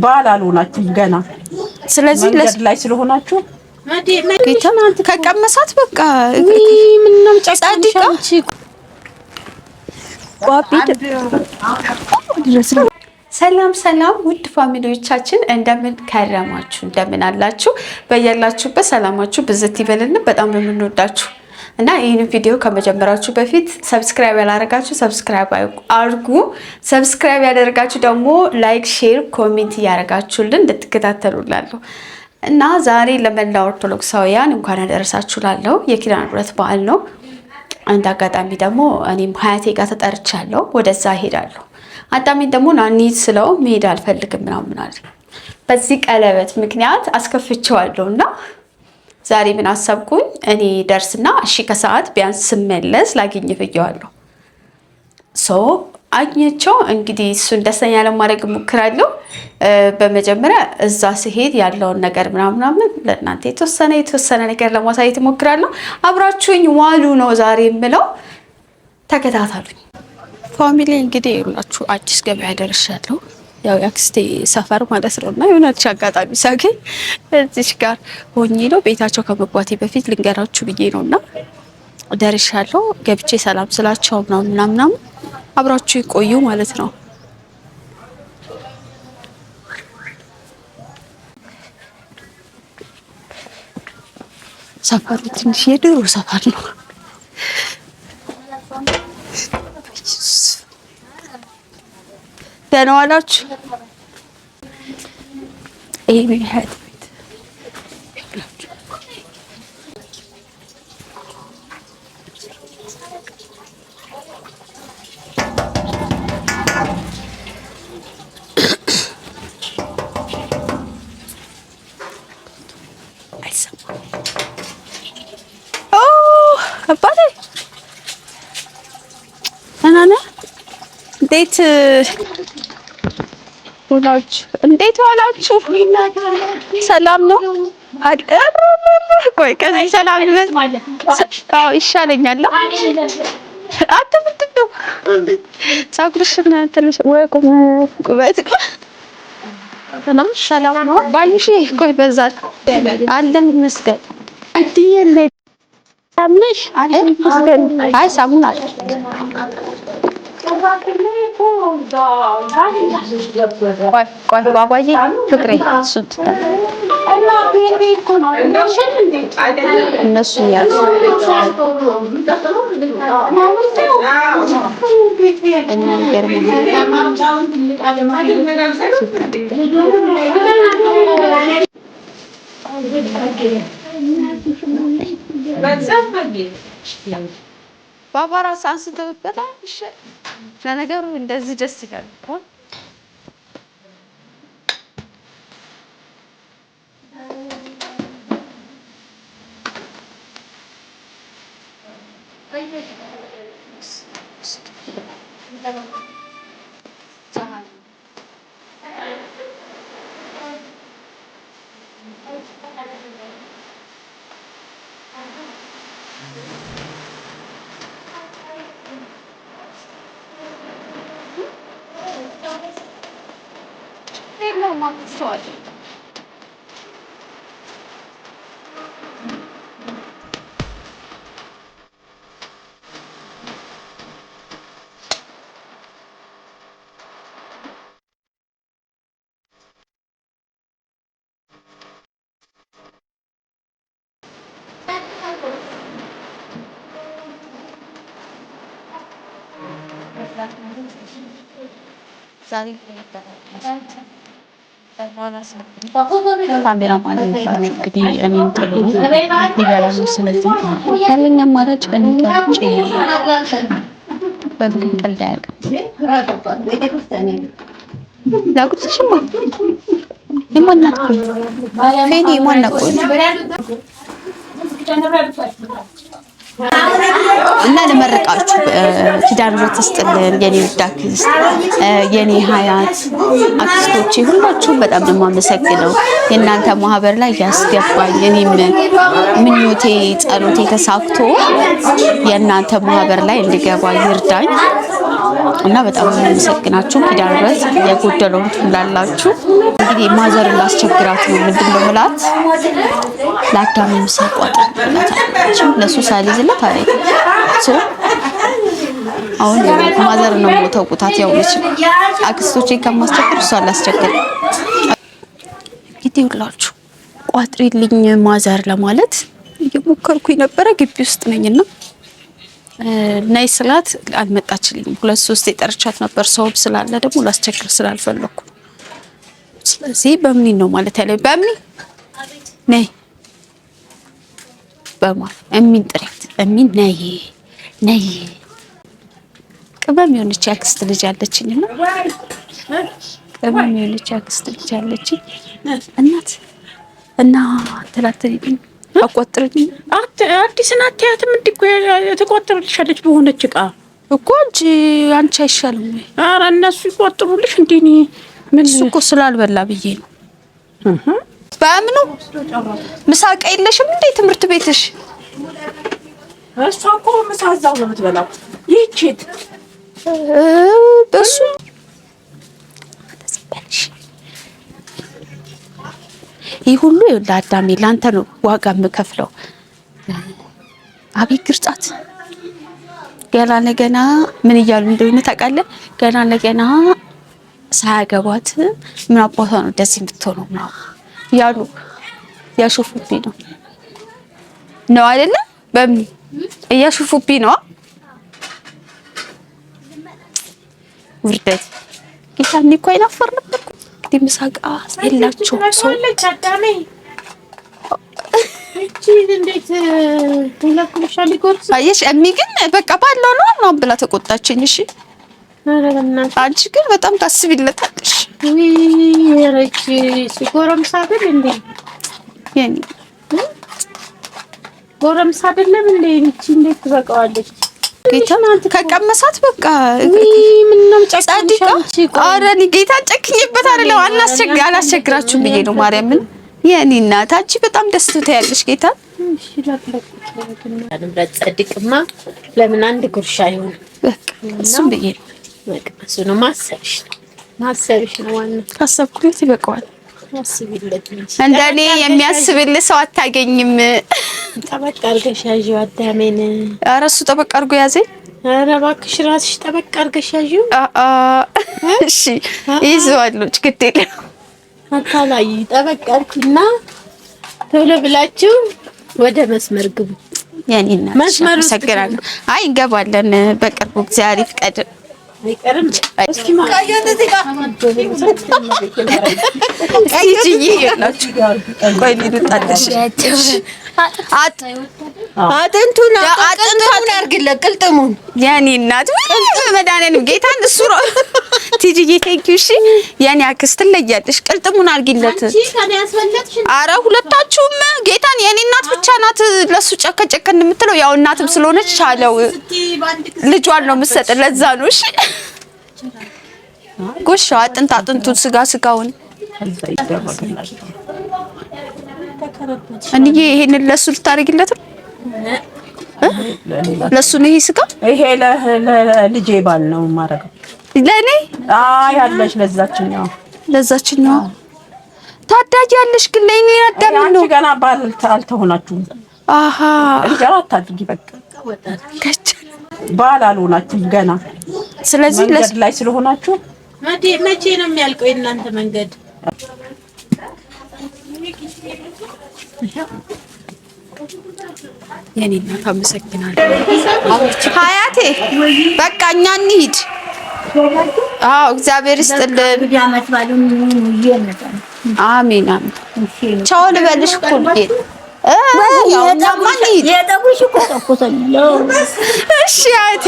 ባል አልሆናችሁም ገና። ስለዚህ መንገድ ላይ ስለሆናችሁ ጌታ ከቀመሳት በቃ ምነው ጻድቃ ሰላም ሰላም፣ ውድ family ዎቻችን እንደምን ከረማችሁ? እንደምን አላችሁ? በያላችሁበት ሰላማችሁ ብዝት ይበልን። በጣም ነው የምንወዳችሁ እና ይህን ቪዲዮ ከመጀመራችሁ በፊት subscribe ያላደረጋችሁ subscribe አድርጉ። Subscribe ያደረጋችሁ ደግሞ like፣ share፣ comment እያደረጋችሁልን እንድትከታተሉላለሁ እና ዛሬ ለመላው ኦርቶዶክሳውያን እንኳን አደረሳችሁ ላለው የኪዳነ ምሕረት በዓል ነው። አንድ አጋጣሚ ደግሞ እኔም ሀያቴ ጋር ተጠርቻለሁ፣ ወደዛ እሄዳለሁ። አዳሜ ደግሞ ናኒ ስለው መሄድ አልፈልግም ምናምን አለ። በዚህ ቀለበት ምክንያት አስከፍቼዋለሁ እና ዛሬ ምን አሰብኩኝ እኔ ደርስና እሺ ከሰዓት ቢያንስ ስመለስ ላግኝ ብዬዋለሁ። So አግኝቼው እንግዲህ እሱን ደስተኛ ለማድረግ እሞክራለሁ። በመጀመሪያ እዛ ስሄድ ያለውን ነገር ምናምናምን ለእናንተ የተወሰነ የተወሰነ ነገር ለማሳየት እሞክራለሁ። አብራችሁኝ ዋሉ ነው ዛሬ የምለው። ተከታተሉኝ family። እንግዲህ ይኸውላችሁ አዲስ ገበያ ደርሻለሁ። ያው የአክስቴ ሰፈር ማለት ነው እና የሆነች አጋጣሚ ሳገኝ እዚሽ ጋር ሆኜ ነው ቤታቸው ከመግባቴ በፊት ልንገራችሁ ብዬ ነው እና ደርሻለሁ። ገብቼ ሰላም ስላቸው ምናምን ምናምን አብራችሁ ይቆዩ ማለት ነው። ሰፈሩ ትንሽ የድሮ ሰፈር ነው። ደህና ዋላችሁ። ይሄ ነው የሀያት ቤት። አይሰማም። አባቴ ደህና ነህ? እንዴት ውላችሁ? እንዴት ዋላችሁ? ሰላም ነው? ቆይ ከዚህ ሰላም ይበል። አዎ ይሻለኛል። አንተ ምንድን ነው ፀጉርሽን ትንሽ ወይ ቁም ቁመት ሰላም ነው ባዩሽ? ቆይ በዛ አለን ይመስገን። አይ ሳሙና አለ ቆይ ቆይ ባባዬ ፍቅሬ እሱን እነሱ ያዙ ባባ ራስ አንስተህ በጣም ለነገሩ እንደዚህ ደስ ይላል። ሰዋል ካሜራ ማለት እንግዲህ እኔን ጥሎ ሊበላ ነው። ስለዚህ ያለኝ አማራጭ እኔ ውጭ በምግብ ቀልድ አያውቅም። ላጉርስሽማ የማናት ፌኒ የማናት እና ልመርቃችሁ ኪዳነ ምሕረት ይስጥልን። የኔ ውድ አክስት፣ የኔ ሀያት አክስቶቼ ሁላችሁም በጣም ነው የማመሰግነው። የእናንተ ማህበር ላይ ያስገባኝ እኔም ምኞቴ ጸሎቴ ተሳክቶ የእናንተ ማህበር ላይ እንድገባ ይርዳኝ። እና በጣም የማመሰግናችሁ። ኪዳነ ምሕረት የጎደለውን ትሙላላችሁ። እንግዲህ mother ላስቸግራት ነው። ምንድን ነው ምላት ለአዳሚ ምሳ ቋጥር ብላታለች። ለሱ ሳልይዝላት አለኝ። So አሁን mother ነው ተውቁታት። ያው ልጅ አክስቶቼ ከማስቸግር እሷ ላስቸግር። እንግዲህ ሁላችሁ ቋጥሪልኝ mother ለማለት እየሞከርኩኝ ነበረ። ግቢ ውስጥ ነኝና ነይ ስላት አልመጣችልኝም። ሁለት ሶስት የጠርቻት ነበር። ሰውም ስላለ ደግሞ ላስቸግር ስላልፈለኩ፣ ስለዚህ በምን ነው ማለት ያለኝ፣ በምን ነይ በማል እሚን ጥሪያት፣ እሚን ነይ ነይ። ቅመም የሆነች ያክስት ልጅ አለችኝ እና ቅመም የሆነች ያክስት ልጅ አለችኝ እናት እና ትላትልኝ አቋጥርልኝ። አዲስን አትያትም? እንዲህ እኮ ትቆጥርልሻለች በሆነች እቃ እኮ አንቺ አይሻልም ወይ? ኧረ እነሱ ይቆጥሩልሽ እንዴ? እኔ ምን እሱ እኮ ስላልበላ ብዬ ነው። በምኑ ምሳ ዕቃ የለሽም እንዴ ትምህርት ቤትሽ? እሷ እኮ ምሳ እዛው ነው የምትበላው። ይህቺት በሱ ይህ ሁሉ ይኸውልህ አዳሜ ለአንተ ነው ዋጋ የምከፍለው። አቤት ግርጻት! ገና ለገና ምን እያሉ እንደሆነ ታውቃለህ? ገና ለገና ሳያገባት ምን አባቷ ነው እንደዚህ የምትሆነው ምናምን ያሉ ያሾፉብኝ ነው ነው አይደለ? በምን እያሾፉብኝ ነው። ውርደት ጌታ። እኔ እኮ አይናፈር ነበርኩ። እንግዲህ ምሳቃ የላቸውም ሰው አየሽ። እሚ ግን በቃ ባለው ነው ምናምን ብላ ተቆጣችኝ። እሺ አንቺ ግን በጣም ታስቢለታለሽ። ጎረምሳ አይደል እንዴ? የኔ ጎረምሳ አይደለም እንዴ? ይህቺ እንዴት ትበቃዋለች? ከቀመሳት በቃ ኧረ እኔ ጌታ ጨክኜበት አይደለም፣ አላስቸግራችሁም ብዬ ነው። ማርያምን የኔ እናት አንቺ በጣም ደስ ትያለሽ። ጌታ ጸድቅማ ለምን አንድ ጉርሻ አይሆንም? በቃ እሱም ብዬ ነው። በቃ እሱ ነው ማሰብሽ ነው ማሰብሽ ነው ዋናው። ካሰብኩለት ይበቃዋል። አስቢለት እንጂ እንደኔ የሚያስብልህ ሰው አታገኝም። ጠበቅ አድርገሽ ያዢው አዳሜን። ኧረ እሱ ጠበቅ አድርጎ ያዘኝ። ኧረ እባክሽ ራስሽ ጠበቅ አድርገሽ ያዢው። እሺ ይዘዋለሁ፣ ግድ የለም። አታላይ ጠበቅ አድርጊና ቶሎ ብላችሁ ወደ መስመር ግቡ። የኔ እናት መስመር ውስጥ አመሰግናለሁ። አይ እንገባለን በቅርቡ እግዚአብሔር ይፍቀድ። አይቀርም። እስኪ ቆይ ልውጣልሽ። አጥንቱን አጥንቱን አድርግለት ቅልጥሙን። የኔ እናት በመድኃኒዓለም ጌታን እሱ ነው። ቲጂዬ thank you። እሺ የኔ አክስት ትለያለሽ። ቅልጥሙን አድርጊለት። አረ ሁለታችሁም ጌታን የኔ እናት ብቻ ናት ለሱ ጨከን ጨከን የምትለው ያው እናትም ስለሆነች ቻለው ልጇን ነው የምትሰጥ። ለዛ ነው። እሺ ጎሽ አጥንት አጥንቱን ስጋ ስጋውን እንዬ ይሄንን ለሱ ልታደርጊለት ነው? ለሱ ነው ይሄ ስጋ? ይሄ ለልጄ ባል ነው የማደርገው። ለኔ? አይ አለሽ፣ ለዛችኛዋ ለዛችኛዋ ታዳጊ ያለሽ ግን ለኔ አዳም ነው። አንቺ ገና ባል አልተሆናችሁም። አሃ እንጀራ አታድርጊ። በቃ ባል አልሆናችሁም ገና። ስለዚህ መንገድ ላይ ስለሆናችሁ መቼ ነው የሚያልቀው የእናንተ መንገድ? የኔ እናት አመሰግናለሁ። ሀያቴ በቃ እኛ እንሂድ። አዎ እግዚአብሔር ይስጥልን። አሜን አሜን። ቻው ልበልሽ እኮ እሺ አያቴ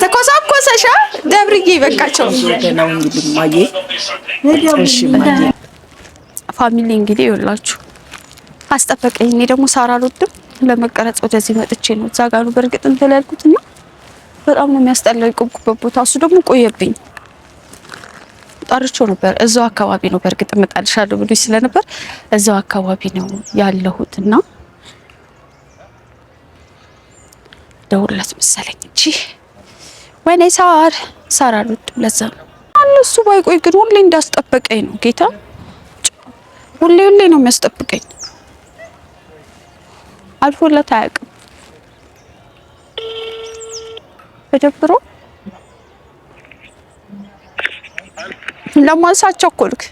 ተኮሳኮሰሻ ደብርዬ በቃቸው። Family እንግዲህ ይኸውላችሁ አስጠበቀኝ። እኔ ደግሞ ሳር አልወድም። ለመቀረጽ ወደዚህ መጥቼ ነው እዛ ጋር ነው በእርግጥ እንትን ያልኩት እና በጣም ነው የሚያስጠላው የቆምኩበት ቦታ። እሱ ደግሞ ቆየብኝ። ጠርቼው ነበር። እዛው አካባቢ ነው በእርግጥ እመጣልሻለሁ ብሎኝ ስለነበር እዛው አካባቢ ነው ያለሁት እና ደውልለት መሰለኝ እንጂ ወይኔ ሳር ሳር አልወድም። ለዛ ነው እሱ ባይቆይ ግን ሁሌ እንዳስጠበቀኝ ነው ጌታ። ሁሌ ሁሌ ነው የሚያስጠብቀኝ። አልፎለት አያውቅም። ተደብሮ ለማንሳት ቸኮልክ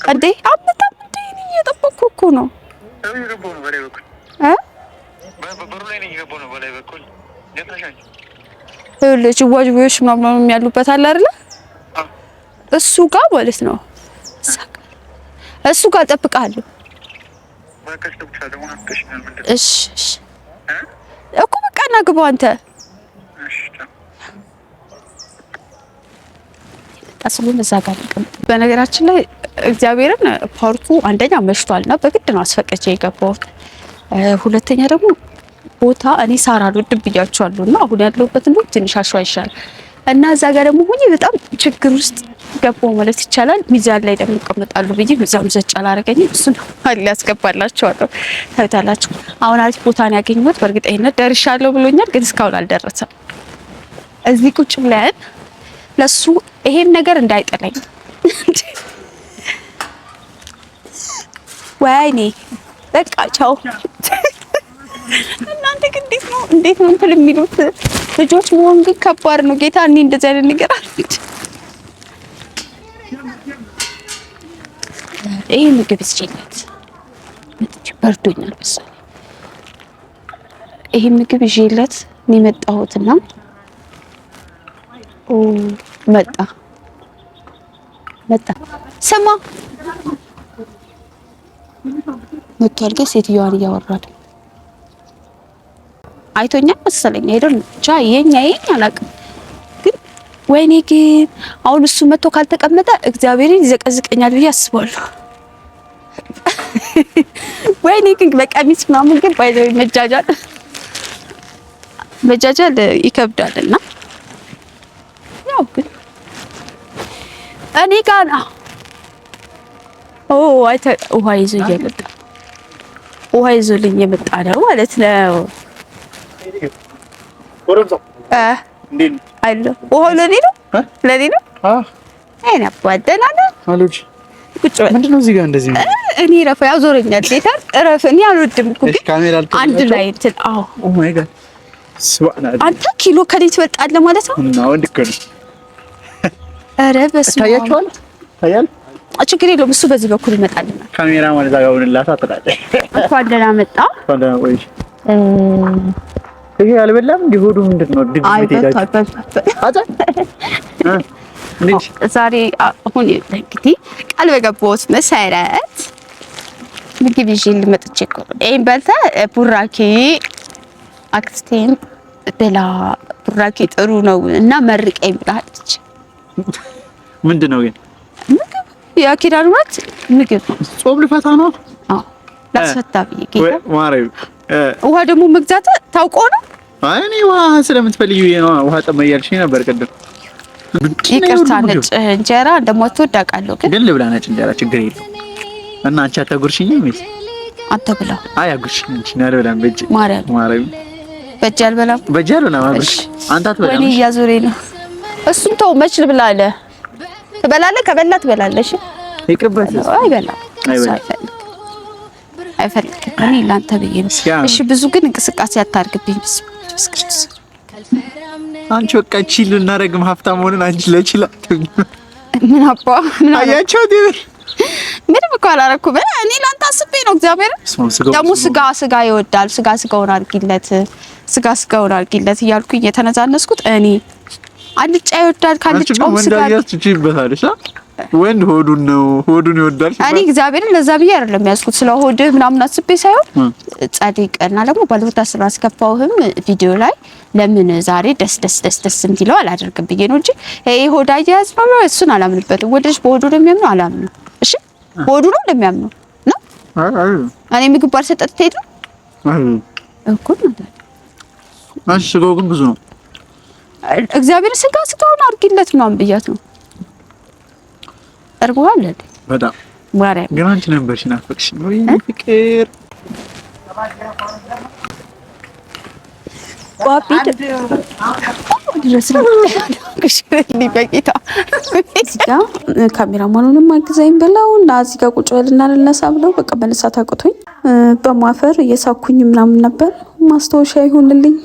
እንዴ? አመጣም እንዴ? እየጠበቅኩ እኮ ነው። ይኸውልህ ጅዋጅዌዎች ምናምን ያሉበት አለ አይደለ? እሱ ጋር ማለት ነው። እሱ ጋር እጠብቅሃለሁ። እሺ እሺ እኮ በቃ ና ግባ አንተ። ስለሆነ እዛ ጋር ልቀመጥ። በነገራችን ላይ እግዚአብሔርን ፓርኩ አንደኛ መሽቷልና በግድ ነው አስፈቅጄ የገባሁት። ሁለተኛ ደግሞ ቦታ እኔ ሳር አልወድም ብያቸዋለሁ እና አሁን ያለሁበት እንደውም ትንሽ አሸዋ ይሻላል እና እዛ ጋር ደግሞ ሆኜ በጣም ችግር ውስጥ ገባሁ ማለት ይቻላል። ሚዛን ላይ ደግሞ እቀመጣለሁ ብዬ ሚዛኑ ዘጭ አላደረገኝም። እሱን አለ ያስገባላችኋለሁ፣ ታዩታላችሁ። አሁን አሪፍ ቦታ ነው ያገኘሁት። በእርግጠኝነት ደርሻለሁ ብሎኛል፣ ግን እስካሁን አልደረሰም። እዚህ ቁጭ ብለን ለሱ ይሄን ነገር እንዳይጥለኝ ወይኔ በቃ ቻው። እናንተ ግን እንዴት ነው እንዴት ነው እንትን የሚሉት ልጆች መሆን ግን ከባድ ነው። ጌታ እኔ እንደዚህ አይነት ነገር አለች። ይሄ ምግብ ይዤለት መጥቼ በርዶኛል መሰለኝ። ይሄ ምግብ ይዤለት ነው የመጣሁትና መጣ መጣ ስማ መጥቷል። ግን ሴትዮዋን እያወራል አይቶኛል መሰለኝ። አይደል ብቻ የኛ የኛ አላውቅም። ግን ወይኔ ግን አሁን እሱ መጥቶ ካልተቀመጠ እግዚአብሔርን ይዘቀዝቀኛል ብዬ አስባለሁ። ወይኔ ግን በቀሚስ ምናምን ግን by the way መጃጃል መጃጃል ይከብዳልና ያው ግን እኔ ጋር ኦ አይተ ውሃ ይዞ እየመጣ ውሃ ይዞልኝ የመጣ ነው ማለት ነው። ውሃው ለኔ ነው ለኔ ነው። አይና አባት ደህና ነህ? ቁጭ በል። ምንድን ነው እዚህ ጋር እንደዚህ? እኔ እረፍ፣ ያዞረኛል። ጌታ እረፍ። እኔ አልወድም እኮ ግን አንድ ላይ እንትን። አዎ oh my God አንተ ኪሎ ከኔ ትበልጣለህ ማለት ነው። እና ወንድ እኮ ነው። ኧረ በስመ አብ ታያችኋል። ታያል። ችግር የለውም እሱ በዚህ በኩል ይመጣልናል። ካሜራ ማለት እዛ ጋር ሆንላት አትላለች። እንኳን ደህና መጣ። እንኳን ደህና ቆየሽ። ይሄ አልበላም እንደ ሆዱ ምንድን ነው? ድግም አይ ሄዳችሁ በልቷል፣ በልቷል። እንዴት ዛሬ አሁን እንግዲህ ቃል በገባሁት መሰረት ምግብ ይዤ ልመጥቼ እኮ ነው። ይሄን በልተህ ቡራኬ አክስቴን ብላ ቡራኬ ጥሩ ነው እና መርቀኝ ብላለች። ምንድን ነው ግን ምግብ የኪዳነ ምሕረት ምግብ ነው። ጾም ልፈታ ነው? አዎ ላስፈታ ብዬ ጌታ ማርያም ውሃ ደግሞ መግዛት ታውቆ ነው። አይ እኔ ውሃ ስለምትፈልጊ ብዬ ነው። ውሃ ጠማ እያልሽኝ ነበር ቅድም። ይቅርታ ነጭ እንጀራ እንደማትወድ አውቃለሁ፣ ግን ግን ልብላ ነጭ እንጀራ ችግር የለውም። እና አንቺ አታጉርሽኝም ወይስ? አንተ ብላ። አይ አጉርሽኝ እንጂ እኔ አልበላም በእጄ። ማርያም ማርያም በእጄ አልበላም፣ በእጄ አልበላም። አጉርሽ አንተ አትበላም። ወይኔ እያዞሬ ነው። እሱም ተው መች ልብላ አለ። ትበላለህ? ከበላ ትበላለህ። እሺ ይቅርበት። አይበላም፣ አይፈልግም፣ አይፈልግም። እኔ ለአንተ ብዬ ነው። እሺ ብዙ ግን እንቅስቃሴ አታርግብኝ። በስመ አብ አንቺ በቃ chill እናደርግም ሀብታም ሆነን አንቺ ለ chill ምን አባ ምን አያቸው ምንም እኮ አላደረኩም። እኔ ለአንተ አስቤ ነው። እግዚአብሔር ደግሞ ስጋ ስጋ ይወዳል። ስጋ ስጋውን አድርጊለት፣ ስጋ ስጋውን አድርጊለት እያልኩኝ እየተነዛነስኩት እኔ አልጫ ይወዳል። ካልጫውም ስጋ ትችይበታለሽ። ወንድ ሆዱን ነው ሆዱን ይወዳል። እኔ እግዚአብሔርን ለዛ ብዬ አይደለም ያዝኩት፣ ስለ ሆድህ ምናምን አስቤ ሳይሆን ጸዲቅ እና ደግሞ ባለፈው ስላስከፋውህም ቪዲዮ ላይ ለምን ዛሬ ደስ ደስ ደስ ደስ እንዲለው አላደርግም ብዬ ነው እንጂ ይሄ ሆድ አያያዝ ነው፣ እሱን አላምንበትም። ወንድ ልጅ በሆዱ ነው የሚያምነው አላምንም። እሺ በሆዱ ነው እንደሚያምነው ነው። እኔ ምግብ ባልሰጠት ትሄድ ነው እኮ ነው። እሺ ስጋው ግን ብዙ ነው። እግዚአብሔር ስጋ ስጋውን አድርጊለት ምናምን ብያት ነው። እርቦሃል እንዴ? በጣም ማርያም ግን አንቺ ነበርሽ ናፈቅሽኝ። ወይ ፍቅር ባቢ ድረስልኝ በጌታ። እዚህ ጋ ካሜራማኑንም አግዛኝ ብለው እና እዚህ ጋ ቁጭ በልና ልነሳ ብለው በቃ መነሳት አቅቶኝ በማፈር እየሳኩኝ ምናምን ነበር። ማስታወሻ ይሁንልኝ።